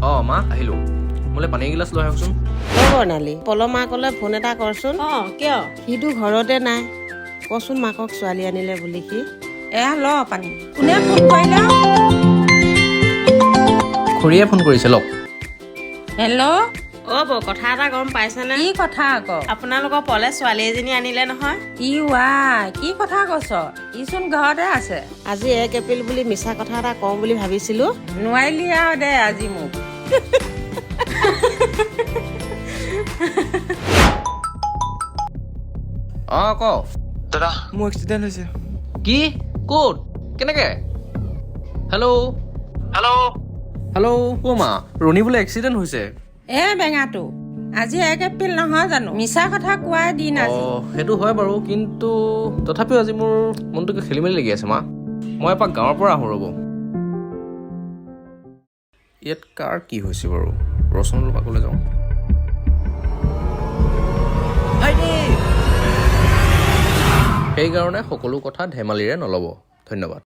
অঁ মা, আহিলোঁ। মোলৈ পানী এগিলাচ লৈ আহকচোন। অ বৰ্ণালী, পল মাকলৈ ফোন এটা কৰচোন। অঁ, কিয়? সিটো ঘৰতে নাই। কচোন মাকক ছোৱালী আনিলে বুলি সি। এয়া ল পানী। কোনে ফোন কৰিলে? খুৰীয়ে ফোন কৰিছে, লওক। হেল্ল'। অ বৌ, কথা এটা গম পাইছেনে? কি কথা আকৌ? আপোনালোকৰ পলে ছোৱালী এজনী আনিলে নহয়। ই ৱাই, কি কথা কৈছ? ইচোন ঘৰতে আছে। আজি 1 এপ্ৰিল বুলি মিছা কথা এটা কওঁ বুলি ভাবিছিলো। নোৱাৰিলি আৰু দে আজি মোক। অঁ, ক। দাদা, মোৰ এক্সিডেণ্ট হৈছে। কি? ক'ত, কেনেকে? Hello', hello', hello'. অ' মা, ৰণী বোলে এক্সিডেণ্ট হৈছে। এ বেঙাটো, আজি 1 এপ্ৰিল নহয় জানো? মিছা কথা কোৱাই দিন আজি। অঁ, সেইটো হয় বাৰু, কিন্তু তথাপিও আজি মোৰ মনটো কিবা খেলি মেলি লাগি আছে মা। মই এপাক গাঁৱৰ পৰা আহোঁ, ৰ'ব। ইয়াত কাৰ কি হৈছে বাৰু? ৰচোন, অলপ আগলৈ যাওঁ। ভাইটি! সেইকাৰণে সকলো কথা ধেমালিৰে নল'ব। ধন্যবাদ।